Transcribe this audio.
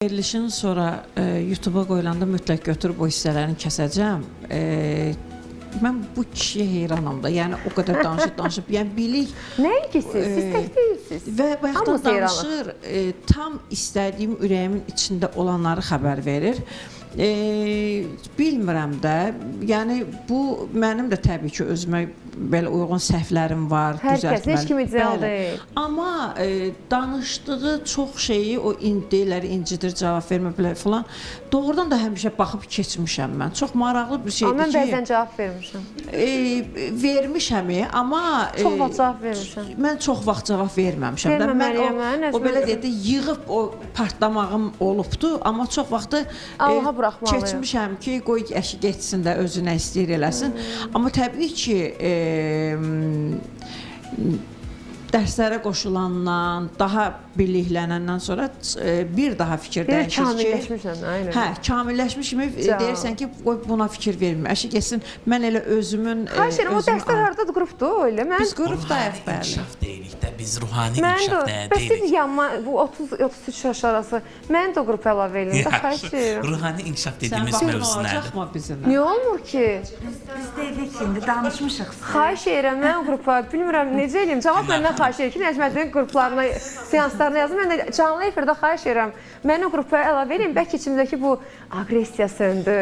Verilişin sonra YouTube-a qoyulanda mütləq götürüb o hissələrini kəsəcəm. Mən bu kişiyə heyranam da. Yəni o qədər danışıb danışıb, yəni bilik Nəinki siz, siz tək deyilsiz. və bayaqdan Hamımız heyranıq. danışır, tam istədiyim ürəyimin içində olanları xəbər verir. Bilmirəm də, yəni bu mənim də təbii ki özümə belə uyğun səhvlərim var, Hər kəs, heç düzəltməli. kim ideal Bəli. deyil. Amma danışdığı çox şeyi o deyirlər incidir, cavab vermə belə filan. Doğrudan da həmişə baxıb keçmişəm mən. Çox maraqlı bir şeydir Amma mən ki, bəzən cavab vermişəm. Vermişəm, amma Çox vaxt cavab vermişəm. Mən çox vaxt cavab verməmişəm də. Mən Verməməliyəm, hə, o, Nəcmə? o belə deyək də yığıb o partlamağım olubdu, amma çox vaxtı Allaha buraxmalıyıq. keçmişəm ki, qoy əşi getsin də özü nə istəyir eləsin. Amma təbii ki, dərslərə qoşulandan, daha biliklənəndən sonra bir daha fikir Bir də dəyişir ki, kamilləşmişəm, aynen. Hə, kamilləşmiş kimi Can. deyirsən ki, qoy buna fikir vermə. Əşi getsin. Mən elə özümün Xahiş edirəm, o özümü dərslər hardadır, qrupdur elə? Mən Biz qrupdayıq, Ruhani bəli. inkişaf deyirik də, biz ruhani Mən də, inkişaf nəyə bəs siz deyirik? yanma, bu 30-33 yaş arası, mən də o qrupa əlavə eləyim də, xahiş edirəm. Ruhani inkişaf Sən dediyimiz vaxtın mövzu nədir? olacaqmı bizimlə? Niyə olmur ki? Biz dedik indi danışmışıq. Xahiş edirəm mən o qrupa, bilmirəm necə eləyim. Cavab məndən xahiş edir ki, Nəcməddin qruplarına, seanslarına yazın. Mən də canlı efirdə xahiş edirəm. Məni o qrupa əlavə eləyin. Bəlkə içimdəki bu aqressiya söndü.